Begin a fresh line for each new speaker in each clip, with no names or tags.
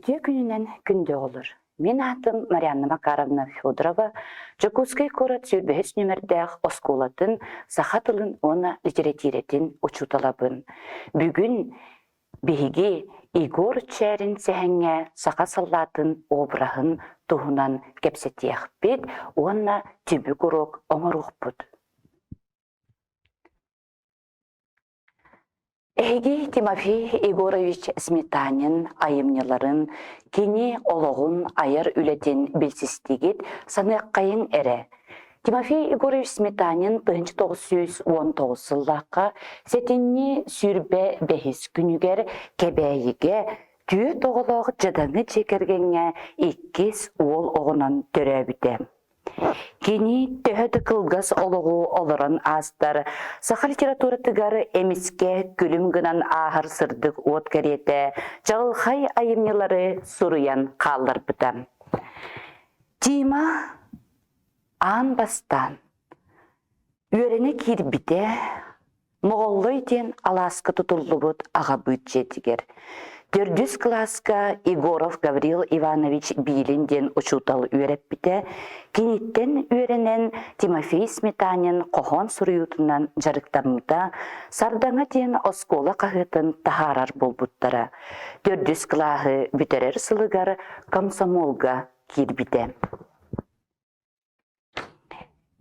Үтүө күнүнэн күндү оҕолор! Мин аатым Марианна Макаровна Федорова, Дьокуускай куорат сүүрбэһис нүөмэрдээх оскуолатын саха тылын уонна литэрэтиирэтин учууталабын. Бүгүн биһиги Егор Чээрин сэһэҥҥэ саха саллаатын обраһын туһунан кэпсэтиэхпит уонна түмүк уруок оҥоруохпут. Эһиги Тимофей Егорович Сметанин айымньыларын, кини олоҕун айар үлэтин билсистигит, саныаххайыҥ эрэ. Тимофей Егорович Сметанин 1919 сыллаахха сэтинньи 25 күнүгэр Кэбээйигэ түөрт оҕолоох дьадаҥы дьиэ кэргэҥҥэ иккис уол оҕонон төрөөбүтэ. Кини төһө да кылгас олоҕу олорон аастар, саха литературатыгар эмискэ күлүм гынан ааһар сырдык уот кэриэтэ чаҕылхай айымньылары суруйан хаалларбыта. Тима аан бастаан үөрэнэ киирбитэ Моҕоллой диэн алааска тутуллубут аҕабыыт дьиэтигэр. Төрдүс кылааска Егоров Гаврил Иванович Биилин диэн учуутал үөрэппитэ. Киниттэн үөрэнэн Тимофей Сметанин хоһоон суруйуутунан дьарыктаммыта, Сардаҥа диэн оскуола хаһыатын таһаарар буолбуттара. Төрдүс кылааһы бүтэрэр сылыгар комсомолга киирбитэ.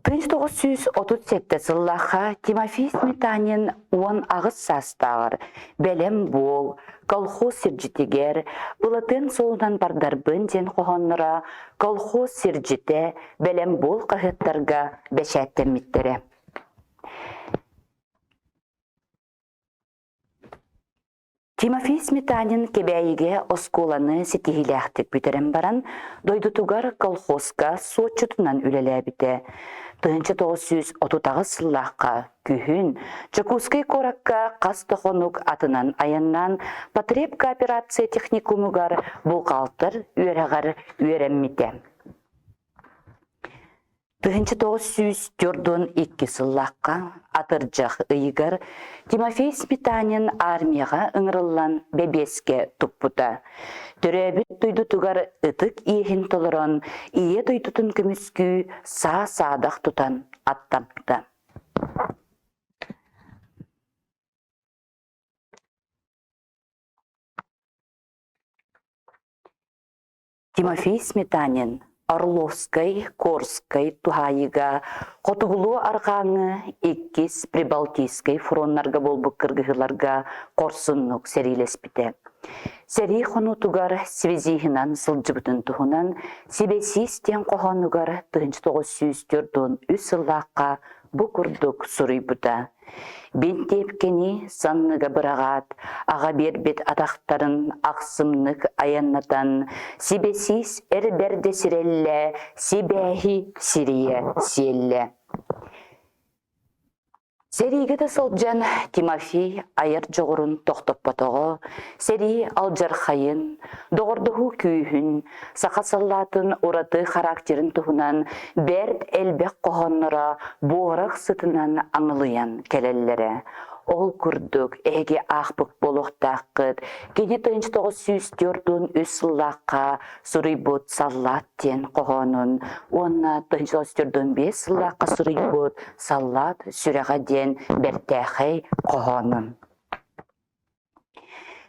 1937 сыллаахха Тимофей Сметанин 18 саастааҕар «Бэлэм буол», «Колхоз сирдьитигэр», «Былатыан суолунан бардарбын» диэн хоһоонноро «Колхоз сирдьитэ», «Бэлэм буол» хаһыаттарга бэчээттэммиттэрэ. Тимофей Сметанин Кэбээйигэ оскуоланы ситиһиилээхтик бүтэрэн баран, дойдутугар колхозка суотчутунан үлэлээбитэ. 1938 сыллаахха күһүн Дьокуускай куоракка хас да хонук атынан айаннаан потребкооперация техникумугар бухгалтер үөрэҕэр үөрэммитэ. 1942 сыллаахха атырдьах ыйыгар Тимофей Сметанин армияҕа ыҥырыллан бэбиэскэ туппута. Төрөөбүт дойдутугар ытык иэһин толорон, Ийэ дойдутун көмүскүү саа-саадах тутан аттаммыта. Тимофей Сметанин Орловскай, Корскай туһаайыыга Хотугулуу-Арҕааҥҥы иккис Прибалтийскай фроннарга буолбут кыргыһыыларга хорсуннук сэриилэспитэ. Сэрии хонуутугар связиһынан сылдьыбытын туһунан «Сибэсиис» диэн хоһоонугар 1943 сыллаахха бу курдук суруйбута. Бинтиэпкэни санныга быраҕаат, аҕа биэрбит атахтарын ахсымнык айаннатан, сибэсиис эр бэрдэ сирэллэ, сибээһи сирийэ сиэллэ. Сэриигэ да сылдьан Тимофей айар дьоҕурун тохтоппотоҕо, сэрии алдьархайын, доҕордоһуу күүһүн, саха саллаатын ураты характерын туһунан бэрт элбэх хоһоонноро буорах сытынан аҥылыйан кэлэллэрэ. Ол курдук, эһиги аахпыт буолуохтааххыт, кини 1943 сыллаахха суруйбут «Саллаат» диэн хоһоонун уонна 1945 сыллаахха суруйбут «Саллаат сүрэҕэ» диэн бэртээхэй хоһоонун.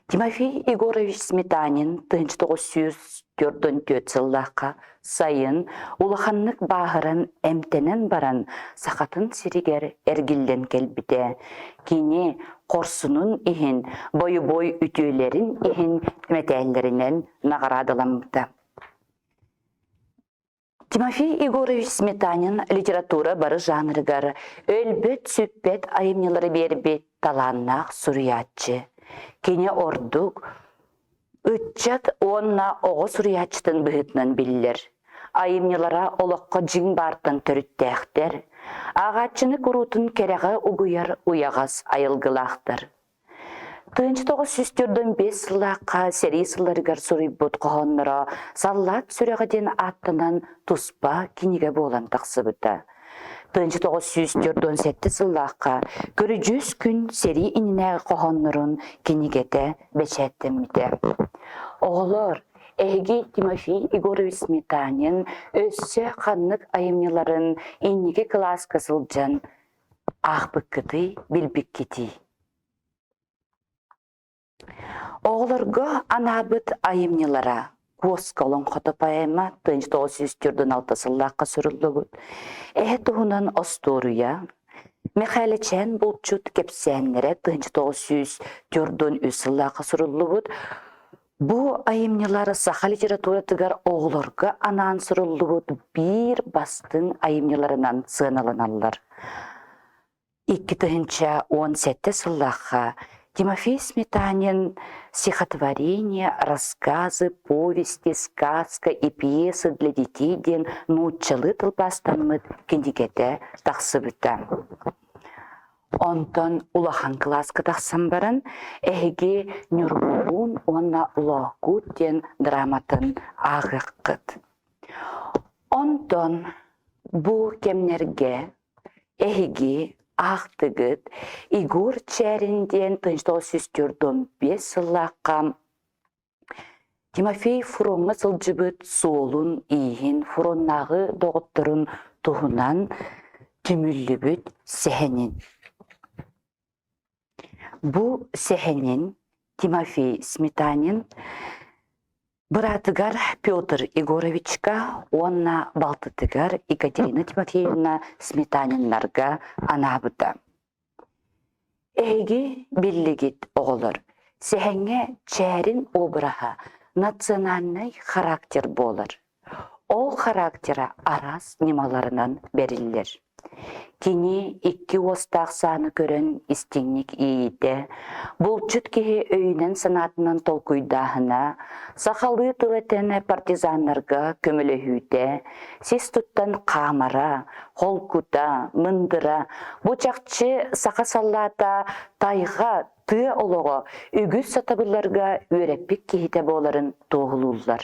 Тимофей Егорович Сметанин 1944 сыллаахха сайын улаханнык бааһыран эмтэнэн баран Сахатын сиригэр эргиллэн кэлбитэ. Кини хорсунун иһин, бойобуой үтүөлэрин иһин мэтээллэринэн наҕараадаламмыта. Тимофей Егорович Сметанин литература бары жанрыгар өлбөт-сүппэт айымньылары биэрбит талааннаах суруйааччы. Кини ордук ыччат уонна оҕо суруйааччытын быһыытынан биллэр. Айымньылара олоххо дьиҥ баартан төрүттээхтэр, ааҕааччыны куруутун кэрэҕэ угуйар уйаҕас айылгылаахтар. 1945 сыллаахха сэрии сылларыгар суруйбут хоһоонноро «Саллаат сүрэҕэ» диэн ааттанан туспа кинигэ буолан тахсыбыта. 1947 сыллаахха «Көрүдьүөс күн сэрии иннинээҕи хоһооннорун» кинигэтэ бэчээттэммитэ. Оҕолор, эһиги Тимофей Егорович Сметанин өссө ханнык айымньыларын инники кылааска сылдьан аахпыккытый, билбиккитий? Оҕолорго анаабыт айымньылара «Куоска олоҥхото» поэма 1946 сыллаахха суруллубут «Эһэ туһунан остуоруйа», Мэхээлэчээн булчут кэпсээннэрэ 1943 сыллаахха суруллубут Бу айымньылар саха литературатыгар оҕолорго анаан суруллубут биир бастыҥ айымньыларынан сыаналаналлар. 2017 сыллаахха Тимофей Сметанин «Стихотворение, рассказы, повести, сказка и пьесы для детей» диэн нууччалыы тылбаастаммыт кинигэтэ тахсыбыта. Онтон улахан кылааска тахсан баран эһиги Ньургуһун уонна Лоокуут диэн драматын ааҕыаххыт. Онтон бу кэмнэргэ Эһиги аахтыгыт Егор Чээрин диэн 1945 сыллаахха Тимофей фроҥҥа сылдьыбыт суолун-ииһин, фроннааҕы доҕотторун туһунан түмүллүбүт сэһэнин. Бу сэһэнин Тимофей Сметанин Быраатыгар Петр Егоровичка уонна балтытыгар Екатерина Тимофеевна Сметаниннарга анаабыта. Эһиги биллигит, оҕолор, сэһэҥҥэ Чээрин обраһа национальнай характер буолар. Ол характера араас ньымаларынан бэриллэр. Кини икки уостаах сааны көрөн истиҥник иэйитэ, булчут киһи өйүнэн-санаатынан толкуйдааһына, сахалыы тыл этэн партизаннарга көмөлөһүүтэ, сис туттан хаамара, холкута, мындыра бу чахчы саха саллаата тайҕа, тыа олоҕо үгүс сатабылларга үөрэппит киһитэ буоларын туоһулууллар.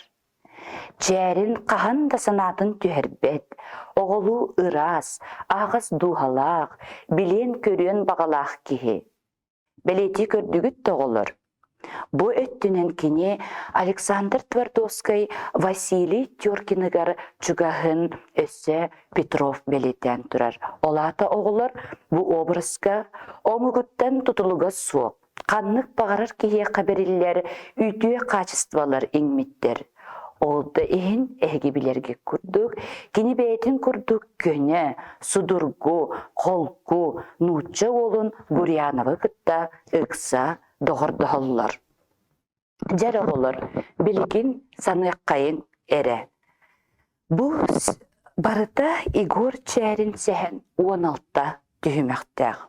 Чээрин хаһан да санаатын түһэрбэт, оҕолуу ыраас, аһаҕас дууһалаах, билиэн-көрүөн баҕалаах киһи. Бэлиэтии көрдүгүт да оҕолор? Бу өттүнэн кини Александр Твардовскай Василий Теркиныгар чугаһын өссө Петров бэлиэтээн турар. Ол аата оҕолор бу образка омугуттан тутулуга суох Ханнык баҕарар киһиэхэ бэриллэр үтүө хаачыстыбалар иҥмиттэр. Ол да иһин эһиги билэргит курдук, кини бэйэтин курдук көнө, судургу, холку нуучча уолун Гурьяновы кытта ыкса доҕордоһоллор. Дьэр оҕолор, билигин саныаххайыҥ эрэ. Бу барыта Егор Чээрин сэһэн 16 түһүмэхтээх.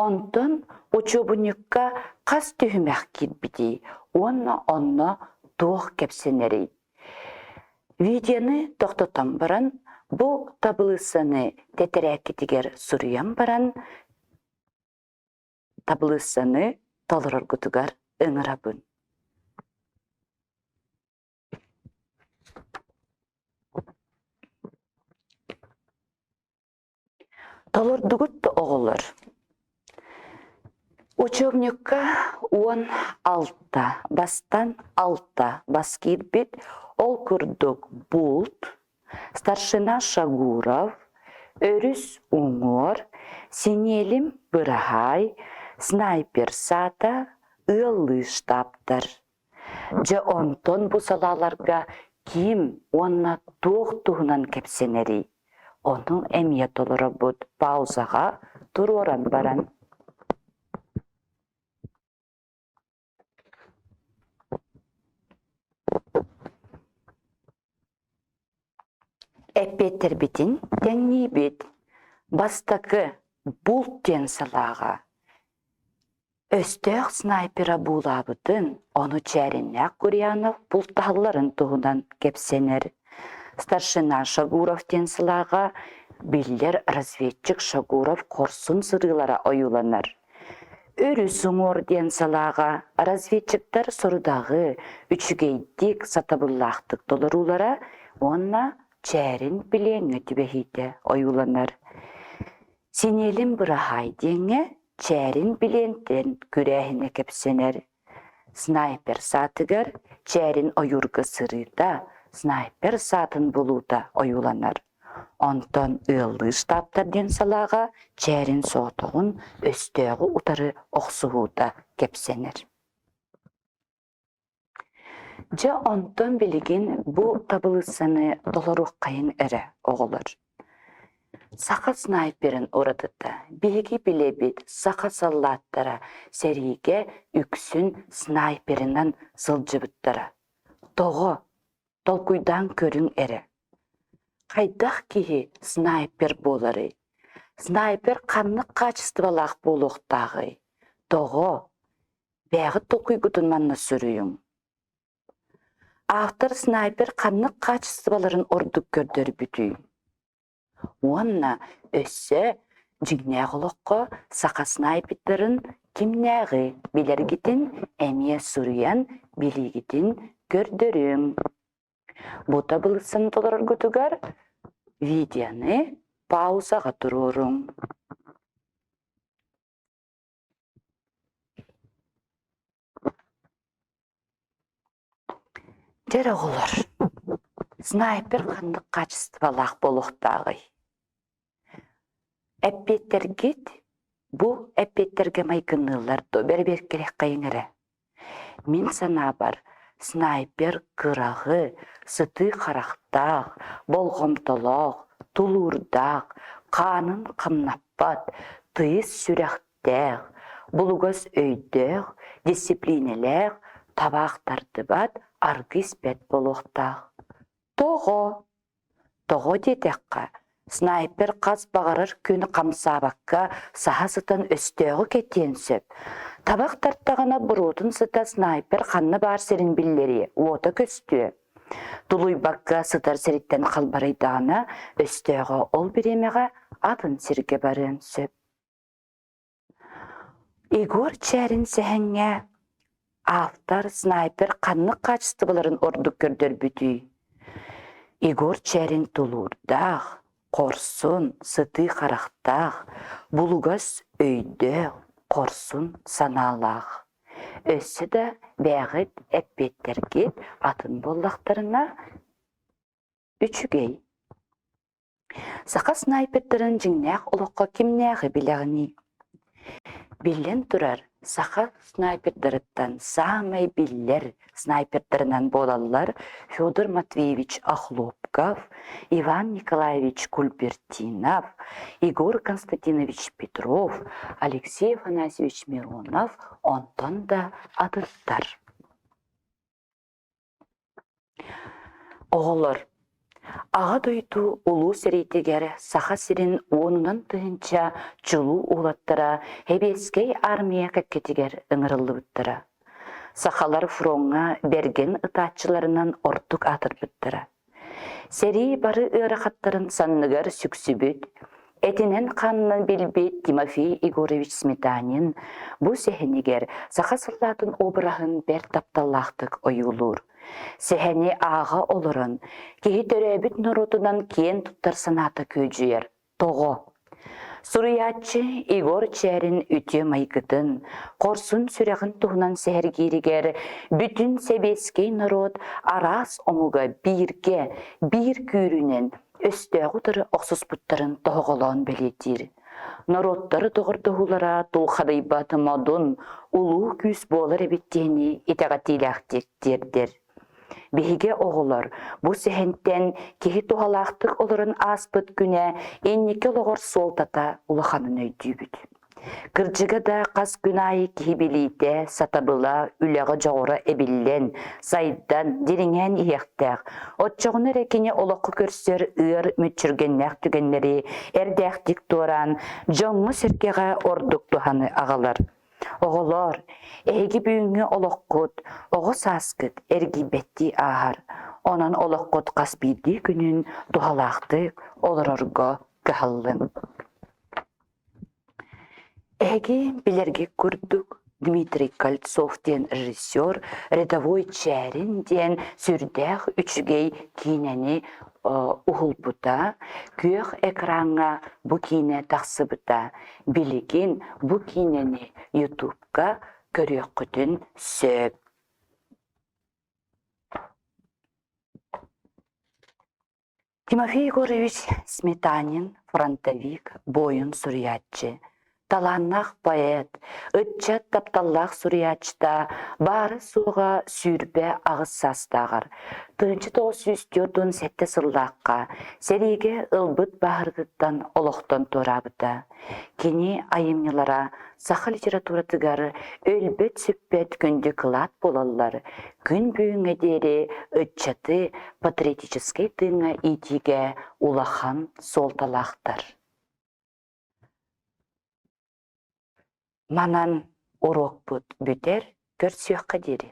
Онтон учуобунньукка хас түһүмэх киирбитий уонна онно туох кэпсэнэрий? Видеоны тохтотон баран, бу табылыыссаны тэтэрээккитигэр суруйан баран, табылыыссаны толороргутугар ыҥырабын. Толордугут да оҕолор. Учебникка 16 бастан алта бас киирбит, ол курдук булт, старшина Шагуров, өрүс уҥуор, синиэлим быраһаай, снайпер саата, ыаллыы штабтар. Дьэ онтон бу салааларга ким уонна туох туһунан кэпсэнэрий? Ону эмиэ толоробут паузаҕа туруоран баран. Эппиэттэрбитин тэҥниибит. Бастакы булт диэн салааҕа Өстөөх снайпера буулаабытын, ону Чээриннээх Гурьянов бултаһалларын туһунан кэпсэнэр. Старшина Шагуров диэн сылааҕа биллэр разведчик Шагуров хорсун сырыылара ойууланар. Өрүс уҥуор диэн салааҕа разведчиктар сорудаҕы үчүгэйдик, сатабыллаахтык толоруулара уонна Чээрин билиэҥҥэ түбэһиитэ ойууланар. Синиэлин быраһаай диэҥҥэ Чээрин билиэнтэн күрээһинэ кэпсэнэр. Снайпер саатыгар Чээрин ойуурга сырыыта, снайпер саатын булуута ойууланар. Онтон ыаллыы штабтар диэн салааҕа Чээрин соҕотоҕун өстөөҕү утары охсуһуута кэпсэнэр. Дьэ онтон билигин бу табылыыссаны толоруоххайыҥ эрэ, оҕолор. Саха снайперын уратыта биһиги билэбит саха саллааттара сэриигэ үксүн снайперынан сылдьыбыттара. Тоҕо? Толкуйдаан көрүҥ эрэ. Хайдах киһи снайпер буоларый? Снайпер ханнык хаачыстыбалаах буолуохтааҕый? Тоҕо? Бэйэҕит толкуйгутун манна суруйуҥ. Автор снайпер ханнык хаачыстыбаларын ордук көрдөрбүтүй? Уонна өссө дьиҥнээх олоххо саха снайпердарын кимнээҕи билэргитин эмиэ суруйан билиигитин көрдөрүҥ. Бу табылыссаны толороргутугар видеоны паузаҕа туруоруҥ. Дьэ оҕолор, снайпер ханнык хаачыстыбалаах буолуохтааҕый? Эппиэттэргит бу эппиэттэргэ майгынныыллар дуо? Бэрэбиэркэлиэххэйиҥ эрэ. Мин санаабар, снайпер кыраҕы, сытыы харахтаах, болҕомтолоох, тулуурдаах, хаанын хамнаппат, тыйыс сүрэхтээх, булугас өйдөөх, дьиссипилиинэлээх, табаах тардыбат, аргы испэт буолуохтаах. Тоҕо? Тоҕо диэтэххэ, снайпер хас баҕарар күн хамсаабакка саһа сытан өстөөҕү кэтиэн сөп. Табах тартаҕына буруотун сыта снайпер ханна баар сирин биллэриэ, уота көстүө. Тулуйбакка сытар сириттэн халбарыйдаҕына, өстөөҕө ол бириэмэҕэ атын сиргэ барыан сөп. Егор Чээрин сэһэҥҥэ автор снайпер ханнык хаачыстыбаларын ордук көрдөрбүтүй? Егор Чээрин тулуурдаах, хорсун, сытыы харахтаах, булугас өйдөөх, хорсун санаалаах. Өссө да бэйэҕит эппиэттэргит атын буоллахтарына үчүгэй. Саха снайпердарын дьиҥнээх олоххо кимнээҕи билэҕиний? Биллэн турар, саха снайпердарыттан саамай биллэр снайпердарынан буолаллар Федор Матвеевич Охлопков, Иван Николаевич Кульбертинов, Егор Константинович Петров, Алексей Афанасьевич Миронов, онтон да атыттар. Оҕолор, Аҕа дойду Улуу сэриитигэр Саха сирин уонунан тыһыынча чулуу уолаттара Сэбиэскэй Аармыйа кэккэтигэр ыҥырыллыбыттара. Сахалар фроҥҥа бэргэн ытааччыларынан ордук аатырбыттара. Сэрии бары ыарахаттарын санныгар сүксүбүт, этинэн-хаанынан билбит Тимофей Егорович Сметанин бу сэһэнигэр саха саллаатын обраһын бэрт тапталлаахтык ойуулуур. Сэһэни ааҕа олорон, киһи төрөөбүт норуотунан киэн туттар санаата күөдьүйэр. Тоҕо? Суруйааччы Егор Чээрин үтүө майгытын, хорсун сүрэҕин туһунан сэһэргииригэр бүтүн сэбиэскэй норуот араас омуга бииргэ, биир күүрүүнэн өстөөҕү утары охсуспуттарын тоһоҕолоон бэлиэтиир. Норуоттары доҕордоһуулара тулхадыйбат модун, улуу күүс буолар эбит диэни итэҕэтиилээхтик тиэрдэр. Биһиги оҕолор бу сэһэнтэн киһи туһалаахтык олорон ааспыт күнэ инники олоҕор суолтата улаханын өйдүүбүт. Кырдьыга да хас күн аайы киһи билиитэ, сатабыла, үлэҕэ дьоҕура эбиллэн, сайдан, дириҥээн иһиэхтээх. Оччоҕуна эрэ кини олоххо көрсөр ыар мүччүргэннээх түгэннэри эрдээхтик туораан, дьоҥҥо-сэргэҕэ ордук туһаны аҕалар. Оҕолоор, эһиги бүгүҥҥү олоххут, оҕо сааскыт эргийбэттии ааһар. Онон олоххут хас биирдии күнүн туһалаахтык олорорго кыһаллыҥ. Эһиги билэргит курдук, Дмитрий Кольцов диэн режиссер «Рядовой Чээрин» диэн сүрдээх үчүгэй киинэни уһулбута, күөх экраҥҥа бу киинэ тахсыбыта. Билигин бу киинэни Ютубка көрүөххүтүн сөп. Тимофей Егорович Сметанин фронтовик, буойун суруйааччы, талааннаах поэт, ыччат тапталлаах суруйааччыта баара-суоҕа 28 саастааҕар, 1947 сыллаахха сэриигэ ылбыт бааһырыытыттан олохтон туораабыта. Кини айымньылара саха литературатыгар өлбөт-сүппэт күндү кылаат буолаллар, күн бүгүҥҥэ диэри ыччаты патриотическай тыыҥҥа иитиигэ улахан суолталаахтар. Манан уруокпут бүтэр, көрсүөххэ диэри.